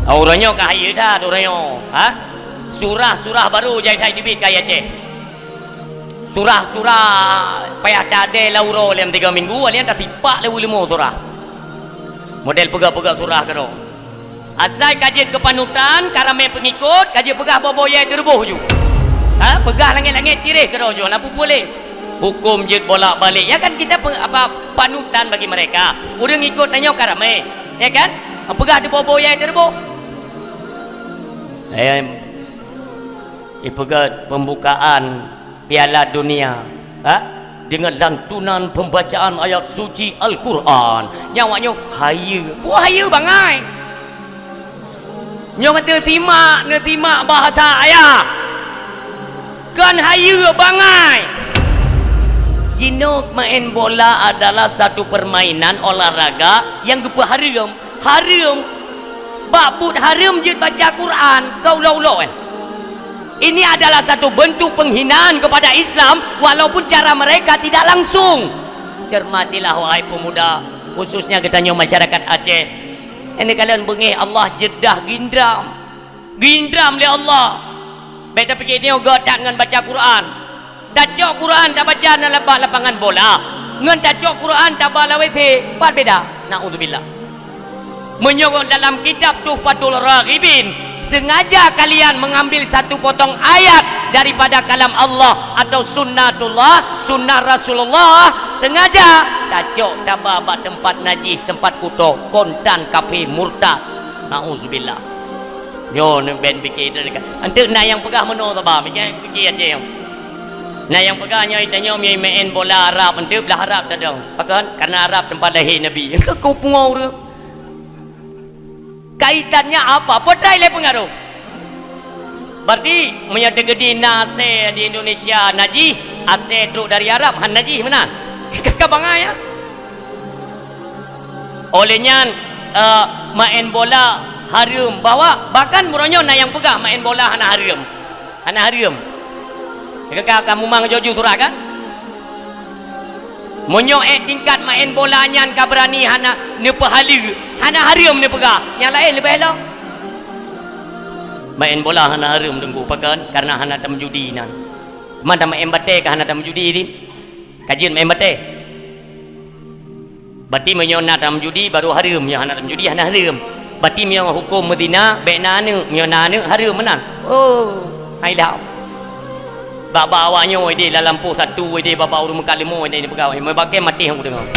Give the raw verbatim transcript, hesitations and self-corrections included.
Oh, uroe nyoe ka hayeue that, uroe nyoe. Ha? Surah-surah barô jai that teubiet keu Aceh. Surah-surah payah tadée lam uroe lom tiga minggu, lheuh nyan tasipak lé leumo surah. Model peugah-peugah surah keudroe. Asai ka jeuet keu panutan, ka ramé peungikot, ka jeuet peugah boh-boh yai teureubôh ju. Ha? Peugah langét-langét tiréh keudroe ju, hana peue-peue lé. Huköm jeuet bolak-balik. Ya kan, kita pe-, apa, panutan bagi mereka. Ureuëng ikot tanyoe ka ramé. Ya kan? Peugah di boh-boh yai teureubôh. Eh, ipeugah pembukaan Piala Dunia, ha? Dengan lantunan pembacaan ayat suci Al-Quran. Nyan awak nyoe hayeue. Peue hayeue bangai? Nyoe teusimak, neusimak bahasa ayah. Kon hayeue bangai. Jinoe main bola adalah satu permainan olahraga yang geupeuhareuem. Hareuem. Bak buet hareuem jeuet baca Quran, ka ulo-ulo, eh. Ini adalah satu bentuk penghinaan kepada Islam, walaupun cara mereka tidak langsung. Cermatilah, wahai pemuda, khususnya geutanyoe masyarakat Aceh. Ini kalian beungéh Allah jeuet dah gindram. Gindram lé Allah. Bék tapike nyoe göt that ngon baca Quran. Tacok Quran tabaca na laba lapangan bola, ngon tacok Quran taba lam W C, pat beda? Naudzubillah. Meunyoe dalam kitab Tuhfatul Raghibin, sengaja kalian mengambil satu potong ayat daripada kalam Allah atau sunnatullah, sunnah Rasulullah, sengaja tacok taba bak tempat najis, tempat kuto, kontan kafé murtad. Naudzubillah. Nyoe neuben pike teuka. Anteuk na nyang peugah meunoe saba, mike pike Aceh nyoe. Na nyang peugah nyoe, tanyoe mie main bola Arab, anteuk blah Arab tadong. Pakon? Karena Arab tempat lahé Nabi. Keu pungo ureuëng. Kaitannya apa? Potai lé pengaruh. Berarti meunyoe teugeudi na asée di Indonesia najih, asée trok dari Arab han najih meunan. Ka bangai ya. Oleh nyan, eh, main bola hareuem, bahwa bahkan meunyoe na nyang peugah main bola hana hareuem. Hana hareuem. Ka, ka, ka mumang joju surah kan? Meunyoe ék tingkat main bola nyan ka beurani hana neupeuhaleue, hana hareuem neupeugah, nyang laén leubeh lom. Main bola hana hareuem teungku, pakon? Karena hana tameujudi nan. Mantong main batée ka hana tameujudi di? Ka jeuet main batée. Berarti meunyoe na tameujudi baru hareuem, meunyoe hana tameujudi hana hareuem. Berarti meunyoe huköm meuzina bék na aneuëk, meunyoe na aneuëk hareuem meunan. Oh, hai dah. Bak-bak awak nyoe idéh lam lampôh satu idéh, bak-bak ureuëng meukat leumo idéh neupeugah, meubakée maté hong deungoe.